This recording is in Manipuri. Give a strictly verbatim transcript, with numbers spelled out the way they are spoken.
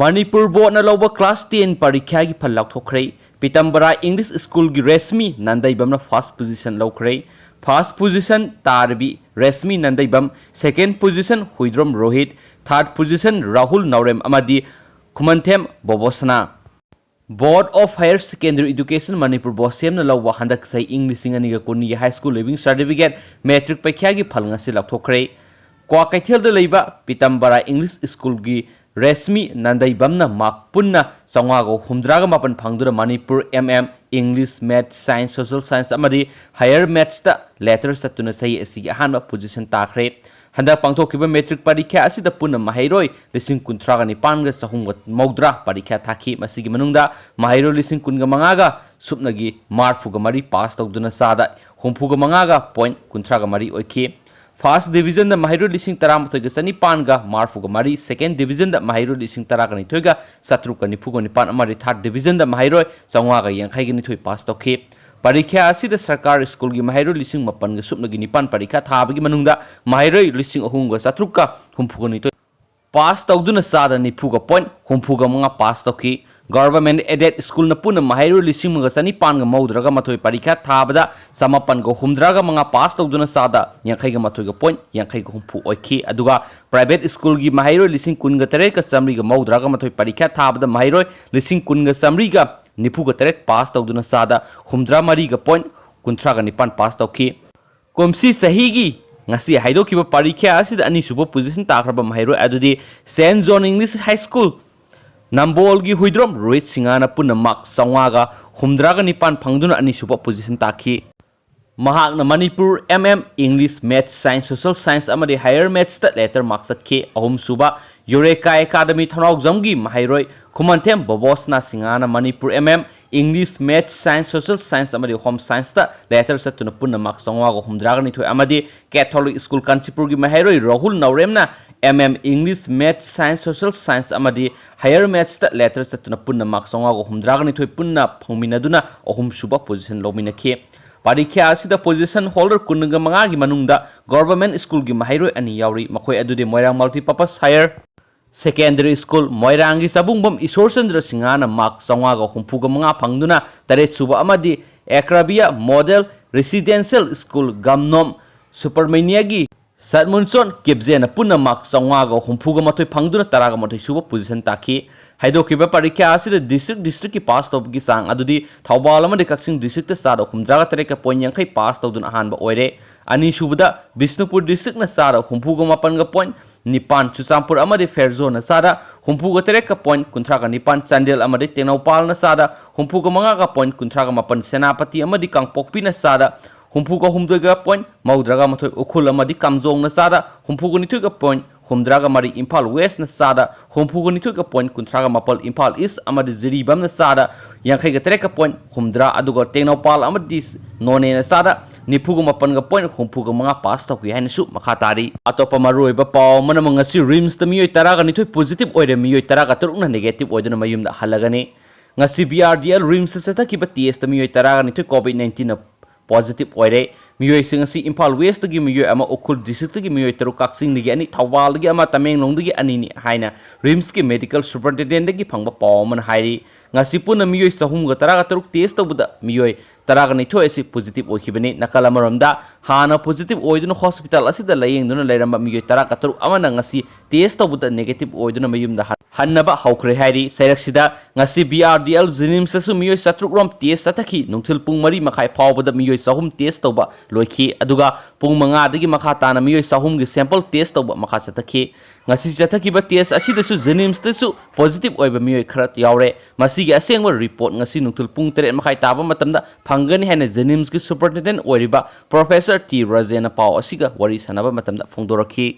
ꯃꯅꯤꯄꯨꯔ ꯕꯣꯔꯗꯅ ꯂꯧꯕ class ten ꯄꯔꯤꯈ꯭ꯌꯥꯒꯤ ꯐꯜ ꯂꯥꯎꯊꯣꯛꯈ꯭ꯔꯦ꯫ ꯄꯤꯇꯝꯕꯔꯥ ꯏꯪꯂꯤꯁ ꯁ꯭ꯀꯨꯜꯒꯤ ꯔꯦꯁꯃꯤ ꯅꯟꯗꯩꯕꯝꯅ first position ꯂꯧꯈ꯭ꯔꯦ꯫ First position ꯇꯥꯔꯕꯤ Rashmi ꯅꯟꯗꯩꯕꯝ, second position Huidrom Rohit, third position Rahul ꯅꯥꯎꯔꯦꯝ ꯑꯃꯗꯤ ꯈꯨꯃꯟꯊꯦꯝ ꯕꯣꯕꯣꯁꯅꯥ꯫ Board of Higher Secondary Education Manipur ꯕꯣꯁꯦꯝꯅ ꯂꯧꯕ ꯍꯟꯗꯛ ꯆꯍꯤ ꯏꯪ ꯂꯤꯁꯤꯡ ꯑꯅꯤꯒ ꯀꯨꯟꯒꯤ high school leaving certificate, matric ꯄꯔꯤꯈ꯭ꯌꯥꯒꯤ ꯐꯜ ꯉꯁꯤ ꯂꯥꯎꯊꯣꯛꯈ꯭ꯔꯦ꯫ ꯀ꯭ꯋꯥꯀꯩꯊꯦꯜꯗ ꯂꯩꯕ ꯄꯤꯇꯝꯕꯔꯥ ꯏꯪꯂꯤꯁ ꯁ꯭ꯀꯨꯜꯒꯤ ꯔꯦꯁꯃꯤ ꯅꯟꯗꯩꯕꯝꯅ mark ꯄꯨꯟꯅ ꯆꯥꯝꯃꯉꯥꯒ ꯍꯨꯝꯗ꯭ꯔꯥꯒ ꯃꯥꯄꯟ ꯐꯪꯗꯨꯅ Manipur M M, English, Math, Science, Social Science ꯑꯃꯗꯤ Higher Mathsꯇ letter ꯆꯠꯇꯨꯅ ꯆꯍꯤ ꯑꯁꯤꯒꯤ ꯑꯍꯥꯟꯕ position ꯇꯥꯈ꯭ꯔꯦ꯫ ꯍꯟꯗꯛ ꯄꯥꯡꯊꯣꯛꯈꯤꯕ matric ꯄꯔꯤꯈ꯭ꯌꯥ ꯑꯁꯤꯗ ꯄꯨꯟꯅ ꯃꯍꯩꯔꯣꯏ ꯂꯤꯁꯤꯡ ꯀꯨꯟꯊ꯭ꯔꯥꯒ ꯅꯤꯄꯥꯟꯒ ꯆꯍꯨꯝꯒ ꯃꯧꯗ꯭ꯔꯥ ꯄꯔꯤꯈ꯭ꯌꯥ ꯊꯥꯈꯤ꯫ ꯃꯁꯤꯒꯤ ꯃꯅꯨꯡꯗ ꯃꯍꯩꯔꯣꯏ ꯂꯤꯁꯤꯡ ꯀꯨꯟꯒ ꯃꯉꯥꯒ ꯁꯨꯞꯅꯒꯤ ꯃꯔꯐꯨꯒ ꯃꯔꯤ pass ꯇꯧꯗꯨꯅ ꯆꯥꯗ ꯍꯨꯝꯐꯨꯒ ꯃꯉꯥꯒ point ꯀꯨꯟꯊ꯭ꯔꯥꯒ ꯃꯔꯤ ꯑꯣꯏꯈꯤ꯫ First divisionꯗ ꯃꯍꯩꯔꯣꯏ ꯂꯤꯁꯤꯡ ꯇꯔꯥꯃꯥꯊꯣꯏꯒ ꯆꯅꯤꯄꯥꯟꯒ ꯃꯔꯐꯨꯒ ꯃꯔꯤ, second divisionꯗ ꯃꯍꯩꯔꯣꯏ ꯂꯤꯁꯤꯡ ꯇꯔꯥꯒ ꯅꯤꯊꯣꯏꯒ ꯆꯥꯇ꯭ꯔꯨꯛꯀ ꯅꯤꯐꯨꯒ ꯅꯤꯄꯥꯟ ꯑꯃꯗꯤ third divisionꯗ ꯃꯍꯩꯔꯣꯏ ꯆꯥꯝꯃꯉꯥꯒ ꯌꯥꯡꯈꯩꯒ ꯅꯤꯊꯣꯏ pass ꯇꯧꯈꯤ꯫ ꯄꯔꯤꯈ꯭ꯌꯥ ꯑꯁꯤꯗ ꯁꯔꯀꯥꯔ ꯁ꯭ꯀꯨꯜꯒꯤ ꯃꯍꯩꯔꯣꯏ ꯂꯤꯁꯤꯡ ꯃꯥꯄꯟꯒ ꯁꯨꯞꯅꯒꯤ ꯅꯤꯄꯥꯟ ꯄꯔꯤꯈ꯭ꯌꯥ ꯊꯥꯕꯒꯤ ꯃꯅꯨꯡꯗ ꯃꯍꯩꯔꯣꯏ ꯂꯤꯁꯤꯡ ꯑꯍꯨꯝꯒ ꯆꯥꯇ꯭ꯔꯨꯛꯀ ꯍꯨꯝꯐꯨꯒ ꯅꯤꯊꯣꯏ pass ꯇꯧꯗꯨꯅ ꯆꯥꯗ ꯅꯤꯐꯨꯒ point ꯍꯨꯝꯐꯨꯒ ꯃꯉꯥ pass ꯇꯧꯈꯤ꯫ Government aided ꯁ꯭ꯀꯨꯜꯅ ꯄꯨꯟꯅ ꯃꯍꯩꯔꯣꯏ ꯂꯤꯁꯤꯡ ꯑꯃꯒ ꯆꯅꯤꯄꯥꯟꯒ ꯃꯧꯗ꯭ꯔꯥꯒ ꯃꯥꯊꯣꯏ ꯄꯔꯤꯈ꯭ꯌꯥ ꯊꯥꯕꯗ ꯆꯃꯥꯄꯟꯒ ꯍꯨꯝꯗ꯭ꯔꯥꯒ ꯃꯉꯥ pass ꯇꯧꯗꯨꯅ ꯆꯥꯗ ꯌꯥꯡꯈꯩꯒ ꯃꯥꯊꯣꯏꯒ point ꯌꯥꯡꯈꯩꯒ ꯍꯨꯝꯐꯨ ꯑꯣꯏꯈꯤ꯫ ꯑꯗꯨꯒ private ꯁ꯭ꯀꯨꯜꯒꯤ ꯃꯍꯩꯔꯣꯏ ꯂꯤꯁꯤꯡ ꯀꯨꯟꯒ ꯇꯔꯦꯠꯀ ꯆꯥꯃꯔꯤꯒ ꯃꯧꯗ꯭ꯔꯥꯒ ꯃꯥꯊꯣꯏ ꯄꯔꯤꯈ꯭ꯌꯥ ꯊꯥꯕꯗ ꯃꯍꯩꯔꯣꯏ ꯂꯤꯁꯤꯡ ꯀꯨꯟꯒ ꯆꯥꯃꯔꯤꯒ ꯅꯤꯐꯨꯒ ꯇꯔꯦꯠ pass ꯇꯧꯗꯨꯅ ꯆꯥꯗ ꯍꯨꯝꯗ꯭ꯔꯥ ꯃꯔꯤꯒ point ꯀꯨꯟꯊ꯭ꯔꯥꯒ ꯅꯤꯄꯥꯟ pass ꯇꯧꯈꯤ꯫ ꯀꯨꯝꯁꯤ ꯆꯍꯤꯒꯤ ꯉꯁꯤ ꯍꯥꯏꯗꯣꯛꯈꯤꯕ ꯄꯔꯤꯈ꯭ꯌꯥ ꯑꯁꯤꯗ ꯑꯅꯤꯁꯨꯕ position ꯇꯥꯈ꯭ꯔꯕ ꯃꯍꯩꯔꯣꯏ ꯑꯗꯨꯗꯤ Saint John English High School ꯅꯝꯕꯣꯜꯒꯤ Huidrom Rohit ꯁꯤꯡꯍꯅ ꯄꯨꯟꯅ mark ꯆꯥꯝꯃꯉꯥꯒ ꯍꯨꯝꯗ꯭ꯔꯥꯒ ꯅꯤꯄꯥꯟ ꯐꯪꯗꯨꯅ ꯑꯅꯤꯁꯨꯕ position ꯇꯥꯈꯤ꯫ ꯃꯍꯥꯛꯅ Manipur M M, English, Maths, Science, Social Science ꯑꯃꯗꯤ Higher Mathsꯇ letter mark ꯆꯠꯈꯤ꯫ ꯑꯍꯨꯝꯁꯨꯕ ꯌꯨꯔꯦꯀꯥ ꯑꯦꯀꯥꯗꯃꯤ ꯊꯧꯅꯥꯎꯖꯝꯒꯤ ꯃꯍꯩꯔꯣꯏ ꯈꯨꯃꯟꯊꯦꯝ ꯕꯣꯕꯣꯁꯅꯥ ꯁꯤꯡꯍꯅ Manipur M M, English, Maths, Science, Social Science ꯑꯃꯗꯤ Home Scienceꯇ letter ꯆꯠꯇꯨꯅ ꯄꯨꯟꯅ mark ꯆꯥꯝꯃꯉꯥꯒ ꯍꯨꯝꯗ꯭ꯔꯥꯒ ꯅꯤꯊꯣꯏ ꯑꯃꯗꯤ Catholic School ꯀꯥꯟꯆꯤꯄꯨꯔꯒꯤ ꯃꯍꯩꯔꯣꯏ Rahul ꯅꯥꯎꯔꯦꯝꯅ M M, English, Maths, Science, Social Science ꯑꯃꯗꯤ Higher Mathsꯇ letter ꯆꯠꯇꯨꯅ ꯄꯨꯟꯅ mark ꯆꯥꯝꯃꯉꯥꯒ ꯍꯨꯝꯗ꯭ꯔꯥꯒ ꯅꯤꯊꯣꯏ ꯄꯨꯟꯅ ꯐꯪꯃꯤꯟꯅꯗꯨꯅ ꯑꯍꯨꯝꯁꯨꯕ position ꯂꯧꯃꯤꯟꯅꯈꯤ꯫ ꯄꯔꯤꯈ꯭ꯌꯥ ꯑꯁꯤꯗ position holder ꯀꯨꯟꯒ ꯃꯉꯥꯒꯤ ꯃꯅꯨꯡꯗ Government Schoolꯒꯤ ꯃꯍꯩꯔꯣꯏ ꯑꯅꯤ ꯌꯥꯎꯔꯤ꯫ ꯃꯈꯣꯏ ꯑꯗꯨꯗꯤ ꯃꯣꯏꯔꯥꯡ Multipurpose Higher Secondary School, ꯃꯣꯏꯔꯥꯡꯒꯤ ꯆꯥꯕꯨꯡꯕꯝ ꯏꯁꯣꯔꯆꯟꯗ꯭ꯔ ꯁꯤꯡꯍꯅ ꯃꯥꯔꯛ ꯆꯥꯝꯃꯉꯥꯒ ꯍꯨꯝꯐꯨꯒ ꯃꯉꯥ ꯐꯪꯗꯨꯅ ꯇꯔꯦꯠ ꯁꯨꯕ ꯑꯃꯗꯤ ꯑꯦꯀ꯭ꯔꯥꯕꯤꯌꯥ ꯃꯣꯗꯦꯜ ꯔꯦꯁꯤꯗꯦꯟꯁꯤꯌꯦꯜ ꯁ꯭ꯀꯨꯜ ꯒꯝꯅꯣꯝ ꯁꯨꯄꯔꯃꯦꯅꯤꯌꯥꯒꯤ ꯁꯠꯃꯨꯟꯆꯣꯟ ꯀꯦꯞꯖꯦꯅ ꯄꯨꯟꯅ ꯃꯥꯔꯛ ꯆꯥꯝꯃꯉꯥꯒ ꯍꯨꯝꯐꯨꯒ ꯃꯥꯊꯣꯏ ꯐꯪꯗꯨꯅ ꯇꯔꯥꯒ ꯃꯥꯊꯣꯏ ꯁꯨꯕ ꯄꯣꯖꯤꯁꯟ ꯇꯥꯈꯤ꯫ ꯍꯥꯏꯗꯣꯛꯈꯤꯕ ꯄꯔꯤꯈ꯭ꯌꯥ ꯑꯁꯤꯗ ꯗꯤꯁꯇ꯭ꯔꯤꯛ ꯗꯤꯁꯇ꯭ꯔꯤꯛꯀꯤ ꯄꯥꯁ ꯇꯧꯕꯒꯤ ꯆꯥꯡ ꯑꯗꯨꯗꯤ ꯊꯧꯕꯥꯜ ꯑꯃꯗꯤ ꯀꯛꯆꯤꯡ ꯗꯤꯁꯇ꯭ꯔꯤꯛꯇ ꯆꯥꯗ ꯍꯨꯝꯗ꯭ꯔꯥꯒ ꯇꯔꯦꯠꯀ ꯄꯣꯏꯟ ꯌꯥꯡꯈꯩ ꯄꯥꯁ ꯇꯧꯗꯨꯅ ꯑꯍꯥꯟꯕ ꯑꯣꯏꯔꯦ꯫ ꯑꯅꯤꯁꯨꯕꯗ ꯕꯤꯁꯅꯨꯄꯨꯔ ꯗꯤꯁꯇ꯭ꯔꯤꯛꯅ ꯆꯥꯗ ꯍꯨꯝꯐꯨꯒ ꯃꯥꯄꯟꯒ ꯄꯣꯏꯟ ꯅꯤꯄꯥꯟ, ꯆꯨꯔꯆꯥꯟꯄꯨꯔ ꯑꯃꯗꯤ ꯐꯦꯔꯖꯣꯅ ꯆꯥꯗ ꯍꯨꯝꯐꯨꯒ ꯇꯔꯦꯠꯀ ꯄꯣꯏꯟ ꯀꯨꯟꯊ꯭ꯔꯥꯒ ꯅꯤꯄꯥꯟ, ꯆꯥꯟꯗꯦꯜ ꯑꯃꯗꯤ ꯇꯦꯡꯅꯧꯄꯥꯜꯅ ꯆꯥꯗ ꯍꯨꯝꯐꯨꯒ ꯃꯉꯥꯒ ꯄꯣꯏꯟ ꯀꯨꯟꯊ꯭ꯔꯥꯒ ꯃꯥꯄꯟ, ꯁꯦꯅꯥꯄꯇꯤ ꯑꯃꯗꯤ ꯀꯥꯡꯄꯣꯛꯄꯤꯅ ꯆꯥꯗ ꯍꯨꯝꯐꯨꯒ ꯍꯨꯝꯗꯣꯏꯒ ꯄꯣꯏꯟ ꯃꯧꯗ꯭ꯔꯥꯒ ꯃꯥꯊꯣꯏ, ꯎꯈ꯭ꯔꯨꯜ ꯑꯃꯗꯤ ꯀꯥꯝꯖꯣꯡꯅ ꯆꯥꯗ ꯍꯨꯝꯐꯨꯒ ꯅꯤꯊꯣꯏꯒ ꯄꯣꯏꯟ ꯍꯨꯝꯗ꯭ꯔꯥꯒ ꯃꯔꯤ, ꯏꯝꯐꯥꯜ ꯋꯦꯁꯅ ꯆꯥꯗ ꯍꯨꯝꯐꯨꯒ ꯅꯤꯊꯣꯏꯒ ꯄꯣꯏꯟ ꯀꯨꯟꯊ꯭ꯔꯥꯒ ꯃꯥꯄꯜ, ꯏꯝꯐꯥꯜ ꯏꯁ ꯑꯃꯗꯤ ꯖꯤꯔꯤꯕꯥꯝꯅ ꯆꯥꯗ ꯌꯥꯡꯈꯩꯒ ꯇꯔꯦꯠꯀ ꯄꯣꯏꯟ ꯍꯨꯝꯗ꯭ꯔꯥ, ꯑꯗꯨꯒ ꯇꯦꯡꯅꯧꯄꯥꯜ ꯑꯃꯗꯤ ꯅꯣꯅꯦꯅ ꯆꯥꯗ ꯅꯤꯐꯨꯒ ꯃꯥꯄꯟꯒ ꯄꯣꯏꯟ ꯍꯨꯝꯐꯨꯒ ꯃꯉꯥ ꯄꯥꯁ ꯇꯧꯈꯤ ꯍꯥꯏꯅꯁꯨ ꯃꯈꯥ ꯇꯥꯔꯤ꯫ ꯑꯇꯣꯞꯄ ꯃꯔꯨꯑꯣꯏꯕ ꯄꯥꯎ ꯑꯃꯅ ꯑꯃꯨꯛ ꯉꯁꯤ ꯔꯤꯝꯁꯇ ꯃꯤꯑꯣꯏ ꯇꯔꯥꯒ ꯅꯤꯊꯣꯏ ꯄꯣꯖꯤꯇꯤꯚ ꯑꯣꯏꯔꯦ, ꯃꯤꯑꯣꯏ ꯇꯔꯥꯒ ꯇꯔꯨꯛꯅ ꯅꯦꯒꯦꯇꯤꯚ ꯑꯣꯏꯗꯨꯅ ꯃꯌꯨꯝꯗ ꯍꯜꯂꯒꯅꯤ꯫ ꯉꯁꯤ ꯕꯤ ꯑꯥꯔ ꯗꯤ ꯑꯦꯜ ꯔꯤꯝꯁꯇ ꯆꯠꯊꯈꯤꯕ ꯇꯦꯁꯇ ꯃꯤꯑꯣꯏ ꯇꯔꯥꯒ ꯅꯤꯊꯣꯏ ꯀꯣꯚꯤꯗ ꯅꯥꯏꯟꯇꯤꯟꯅ ꯄꯣꯖꯤꯇꯤꯚ ꯑꯣꯏꯔꯦ꯫ ꯃꯤꯑꯣꯏꯁꯤꯡ ꯑꯁꯤ ꯏꯝꯐꯥꯜ ꯋꯦꯁꯇꯒꯤ ꯃꯤꯑꯣꯏ ꯑꯃ, ꯎꯈ꯭ꯔꯨꯜ ꯗꯤꯁꯇ꯭ꯔꯤꯛꯇꯒꯤ ꯃꯤꯑꯣꯏ ꯇꯔꯨꯛ, ꯀꯛꯆꯤꯡꯗꯒꯤ ꯑꯅꯤ, ꯊꯧꯕꯥꯜꯗꯒꯤ ꯑꯃ, ꯇꯃꯦꯡꯂꯣꯡꯗꯒꯤ ꯑꯅꯤꯅꯤ ꯍꯥꯏꯅ ꯔꯤꯝꯁꯀꯤ ꯃꯦꯗꯤꯀꯦꯜ ꯁꯨꯄꯔꯤꯟꯇꯦꯟꯗꯦꯟꯗꯒꯤ ꯐꯪꯕ ꯄꯥꯎ ꯑꯃꯅ ꯍꯥꯏꯔꯤ꯫ ꯉꯁꯤ ꯄꯨꯟꯅ ꯃꯤꯑꯣꯏ ꯆꯍꯨꯝꯒ ꯇꯔꯥꯒ ꯇꯔꯨꯛ ꯇꯦꯁ ꯇꯧꯕꯗ ꯃꯤꯑꯣꯏ ꯇꯔꯥꯒ ꯅꯤꯊꯣꯏ ꯑꯁꯤ ꯄꯣꯖꯤꯇꯤꯚ ꯑꯣꯏꯈꯤꯕꯅꯤ꯫ ꯅꯥꯀꯜ ꯑꯃꯔꯣꯝꯗ, ꯍꯥꯟꯅ ꯄꯣꯖꯤꯇꯤꯚ ꯑꯣꯏꯗꯨꯅ ꯍꯣꯁꯄꯤꯇꯥꯜ ꯑꯁꯤꯗ ꯂꯥꯌꯦꯡꯗꯨꯅ ꯂꯩꯔꯝꯕ ꯃꯤꯑꯣꯏ ꯇꯔꯥꯒ ꯇꯔꯨꯛ ꯑꯃꯅ ꯉꯁꯤ ꯇꯦꯁ ꯇꯧꯕꯗ ꯅꯦꯒꯦꯇꯤꯚ ꯑꯣꯏꯗꯨꯅ ꯃꯌꯨꯝꯗ ꯍꯟ-, ꯍꯟꯅꯕ ꯍꯧꯈ꯭ꯔꯦ ꯍꯥꯏꯔꯤ꯫ ꯁꯩꯔꯛꯁꯤꯗ ꯉꯁꯤ ꯕꯤ ꯑꯥꯔ ꯗꯤ ꯑꯦꯜ ꯖꯦꯅꯤꯝꯁꯇꯁꯨ ꯃꯤꯑꯣꯏ ꯆꯥꯇ꯭ꯔꯨꯛ ꯔꯣꯝ ꯇꯦꯁ ꯆꯠꯊꯈꯤ꯫ ꯅꯨꯡꯊꯤꯜ ꯄꯨꯡ ꯃꯔꯤ ꯃꯈꯥꯏ ꯐꯥꯎꯕꯗ ꯃꯤꯑꯣꯏ ꯆꯍꯨꯝ ꯇꯦꯁ ꯇꯧꯕ ꯂꯣꯏꯈꯤ꯫ ꯑꯗꯨꯒ ꯄꯨꯡ ꯃꯉꯥꯗꯒꯤ ꯃꯈꯥ ꯇꯥꯅ ꯃꯤꯑꯣꯏ ꯆꯍꯨꯝꯒꯤ ꯁꯦꯝꯄꯜ ꯇꯦꯁ ꯇꯧꯕ ꯃꯈꯥ ꯆꯠꯊꯈꯤ꯫ ꯉꯁꯤ ꯆꯠꯊꯈꯤꯕ ꯇꯦꯁ ꯑꯁꯤꯗꯁꯨ ꯖꯦꯅꯤꯝꯁꯇꯁꯨ ꯄꯣꯖꯤꯇꯤꯚ ꯑꯣꯏꯕ ꯃꯤꯑꯣꯏ ꯈꯔ ꯌꯥꯎꯔꯦ꯫ ꯃꯁꯤꯒꯤ ꯑꯁꯦꯡꯕ ꯔꯤꯄꯣꯔꯠ ꯉꯁꯤ ꯅꯨꯡꯊꯤꯜ ꯄꯨꯡ ꯇꯔꯦꯠ ꯃꯈꯥꯏ ꯇꯥꯕ ꯃꯇꯝꯗ ꯐꯪꯒꯅꯤ ꯍꯥꯏꯅ ꯖꯦꯅꯤꯝꯁꯀꯤ ꯁꯨꯄꯔꯤꯟꯇꯦꯟꯗꯦꯟ ꯑꯣꯏꯔꯤꯕ ꯄ꯭ꯔꯣꯐꯦꯁꯔ ꯇꯤ ꯔꯥꯖꯦꯟꯅ ꯄꯥꯎ ꯑꯁꯤꯒ ꯋꯥꯔꯤ ꯁꯥꯟꯅꯕ ꯃꯇꯝꯗ ꯐꯣꯡꯗꯣꯔꯛꯈꯤ꯫